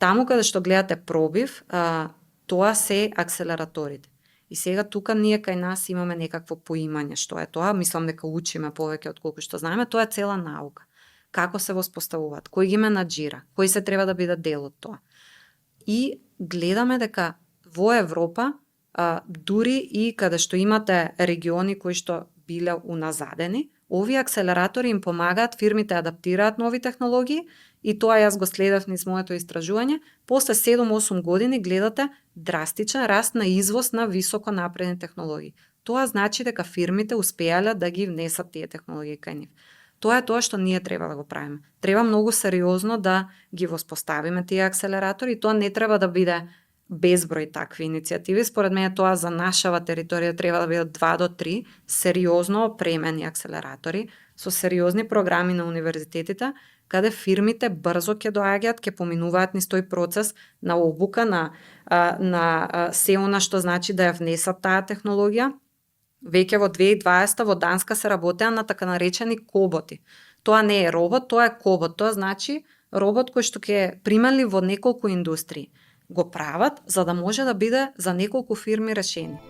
Таму каде што гледате пробив, тоа се акселераторите. И сега тука ние кај нас имаме некакво поимање што е тоа, мислам дека учиме повеќе од колку што знаеме, тоа е цела наука. Како се воспоставуваат, кој ги менаџира, кои се треба да бидат дел од тоа. И гледаме дека во Европа, дури и каде што имате региони кои што биле уназадени, овие акселератори им помагаат, фирмите адаптираат нови технологии и тоа јас го следев низ моето истражување. После 7-8 години гледате драстичен раст на извоз на високо напредни технологии. Тоа значи дека фирмите успеале да ги внесат тие технологии кај нив. Тоа е тоа што ние треба да го правиме. Треба многу сериозно да ги воспоставиме тие акселератори и тоа не треба да биде безброј такви иницијативи. Според мене тоа за нашава територија треба да бидат 2 до 3 сериозно опремени акселератори со сериозни програми на универзитетите, каде фирмите брзо ќе доаѓаат, ќе поминуваат низ тој процес на обука, на се она што значи да ја внесат таа технологија. Веќе во 2020 во Данска се работеа на така наречени коботи. Тоа не е робот, тоа е кобот. Тоа значи робот кој што ќе примали во неколку индустрии. Го прават за да може да биде за неколку фирми решени.